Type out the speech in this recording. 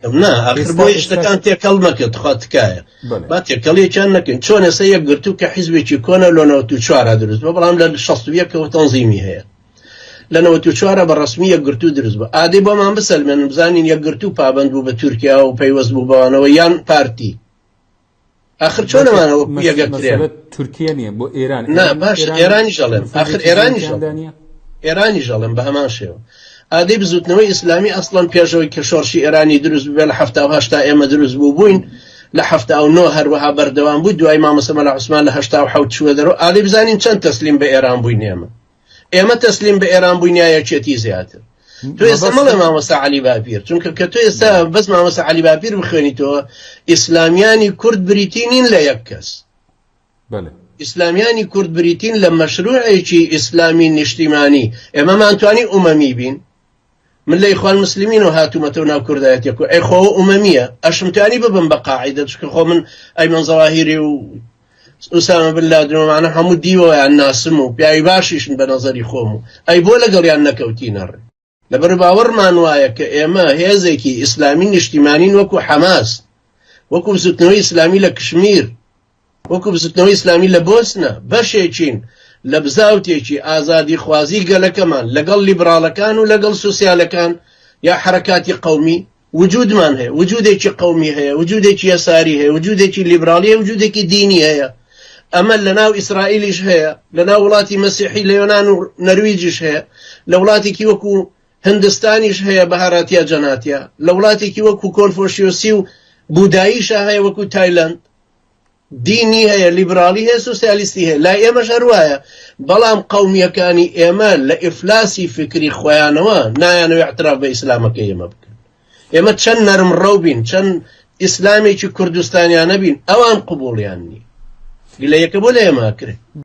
نا ئاخر بۆ شتەکان تێکەڵ مەکە تخوا تکایە با تێکەڵیەکیان نەکەین چۆن ئێستا یەکگرتوو کە حیزبێکی کۆنە لۆ 94 دروست بە بەڵام لە 61ەوە تەنزیمی هەیە لە 94 بە ڕسمی یەکگرتوو دروست بە ئادەی بۆمان بسەلمێنن بزانین یەکگرتوو پابند بوو بە تورکیا و پەیوەست بوو بەوانەوە یان پارتی ئاخر چۆن ئەمانە وەکو یەک ئەکرێن؟ مەسەلە تورکیە نییە بۆ ئێران نا باش ئێرانیش ئەڵێم ئاخر ئێرانیش ئێرانیش ئەڵێم بە هەمان شێوە ئادەی بزوتنەوەی ئیسلامی ئەسڵەن پێشەوەی کە شۆڕشی ئێرانی دروست ببێ لە 78 ئێمە دروست بوو بووین لە 79 هەروەها بەردەوام بوو دوای مامۆستا مەلا عوسمان لە 87 چووە دەرەوە ئادەی بزانین چەند تەسلیم بە ئێران بووین ئێمە ئێمە تەسلیم بە ئێران بووین یا یەکێتی زیاتر تۆ ئێستا مەڵێ مامۆستا عەلی باپیر چونکە کە تۆ ئێستا بەس مامۆستا عەلی باپیر بخوێنیتەوە ئیسلامیانی کورد بریتی نین لە یەک کەس ئیسلامیانی کورد بریتین لە مەشروعێکی ئیسلامی نیشتیمانی ئێمەمانتوانی ئومەمی بین من لە ئیخوان مسلمینەوە هاتوومەتەوە ناو کوردایەتیەک و ئەی خۆ ئومەمیە ئەشمتوانی ببم بە قاعیدە چونکە خۆ من ئەیمەن زەواهیری و ئوسامە بن لادن و ئەمانە هەموو دیوەیان ناسم و پیاوی باشیشن بە نەزەری خۆم و ئەی بۆ لەگەڵیان نەکەوتینە ڕێ لەبەر باوەڕمان وایە کە ئێمە هێزێکی ئیسلامی نیشتیمانین وەکو حەماس وەکو بزوتنەوەی ئیسلامی لە کشمیر وەکو بزوتنەوەی ئیسلامی لە بۆسنە بەشێکین لە بزاوتێکی ئازادیخوازی گەلەکەمان لەگەڵ لیبراڵەکان و لەگەڵ سوسیالەکان یا حەرەکاتی قەومی وجودمان هەیە وجودێکی قەومی هەیە وجودێکی یەساری هەیە وجودێکی لیبراڵی هەیە وجودێکی دینی هەیە ئەمە لە ناو ئیسرائیلیش هەیە لە ناو وڵاتی مەسیحی لە یۆنان و نەرویجیش هەیە لە وڵاتێکی وەکو هندستانیش هەیە بەهاراتیا جەناتیا لە وڵاتێکی وەکو کۆنفۆشیۆسی و بوداییشا هەیە وەکو تایلەند دینی هەیە لیبراڵی هەیە سوسیالیستی هەیە لای ئێمەش هەروایە بەڵام قەومیەکانی ئێمە لە ئیفلاسی فکری خۆیانەوە نایانەوە اعتراف بە ئیسلامەکەی ئێمە بکەن ئێمە چەند نەرم ڕەو بین چەند ئیسلامێکی کوردستانیانە بین ئەوان قبوڵیان نییە گلەیەکە بۆ لە ئێمە کرێ.